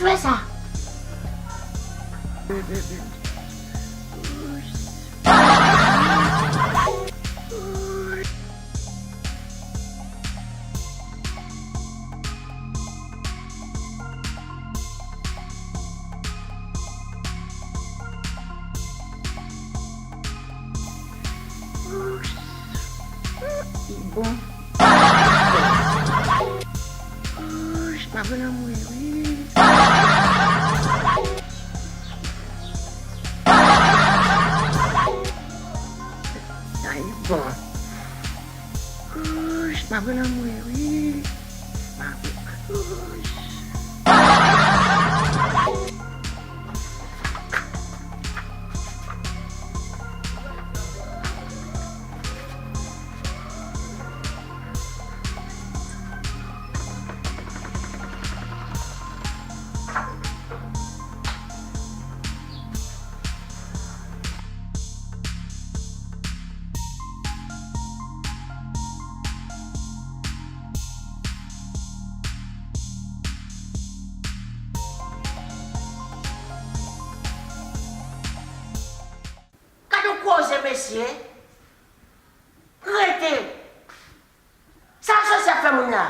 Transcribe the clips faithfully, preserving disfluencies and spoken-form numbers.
Fè sa. Li bon. Ouch, pa vle lanmou wi. Sa li bon. Ouch, pa vle lanmou wi. Pa vle. Ouch. Gade yon koze, mesye. Rete. Sa sòsyè ap fè moun la?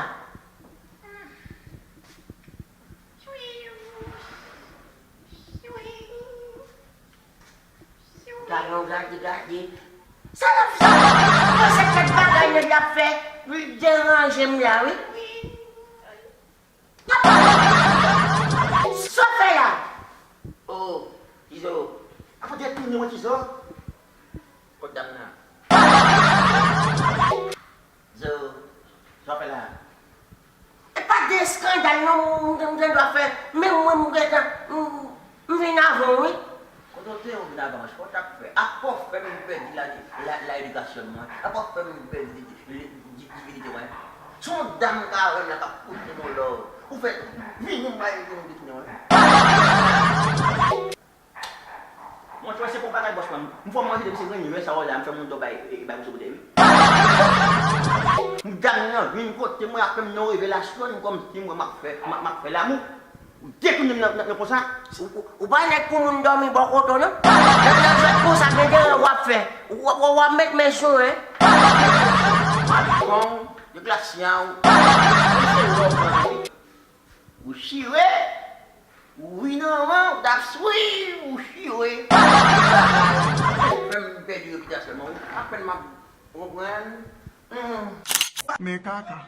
Gade, gade, gade. Sa l ap fè? Mwen se kèk bagay nèg la ap fè. Li deranje m la, wi. Sa w fè la? Oh, Tizo. Apa w detounen mwen, Tizo? Kot dam nan? Zo, sa w fè la? E pa de eskandal non, m, m, m gen dwa fè. Menm mwen, m gentan, m, m vin avan w, wi. Kote w te, w vin avan, sa w t ap fè? Apa w fè m pèdi la, la, la edikasyon mwen? Apa w fè m pèdi di, di, di, divinite mwen? Se yon dam m ka wè m la k ap koute m yon lò. Ou fè vini m bay yon detounen mwen. Monchè, se pa bagay bòs mwen. M fè w manje depi se grenn lè sa w la, m fè m yon do bay, e, bay pou sou boude, wi. M dam nan vin kote mwen ap fè m yon revelasyon, kòmsi mwen m ap fè, m ap, m ap fè lamou. Ou detounen m nan, nan, nan konsa. Ou, ou, ou pa nèg pou moun dòmi bò kote w, non? Nèg nan jwèt konsa, gen deran w ap fè. W, w, w ap met men sou, en. Marikon, de glasyan, ou. Ou se lòm, wi. Ou chire? Wi, non, non, w t ap swiv, ou chire. Fè m pèdi repitasyon mwen, wi. Apèn m ap konprann. Hmm. Men kaka.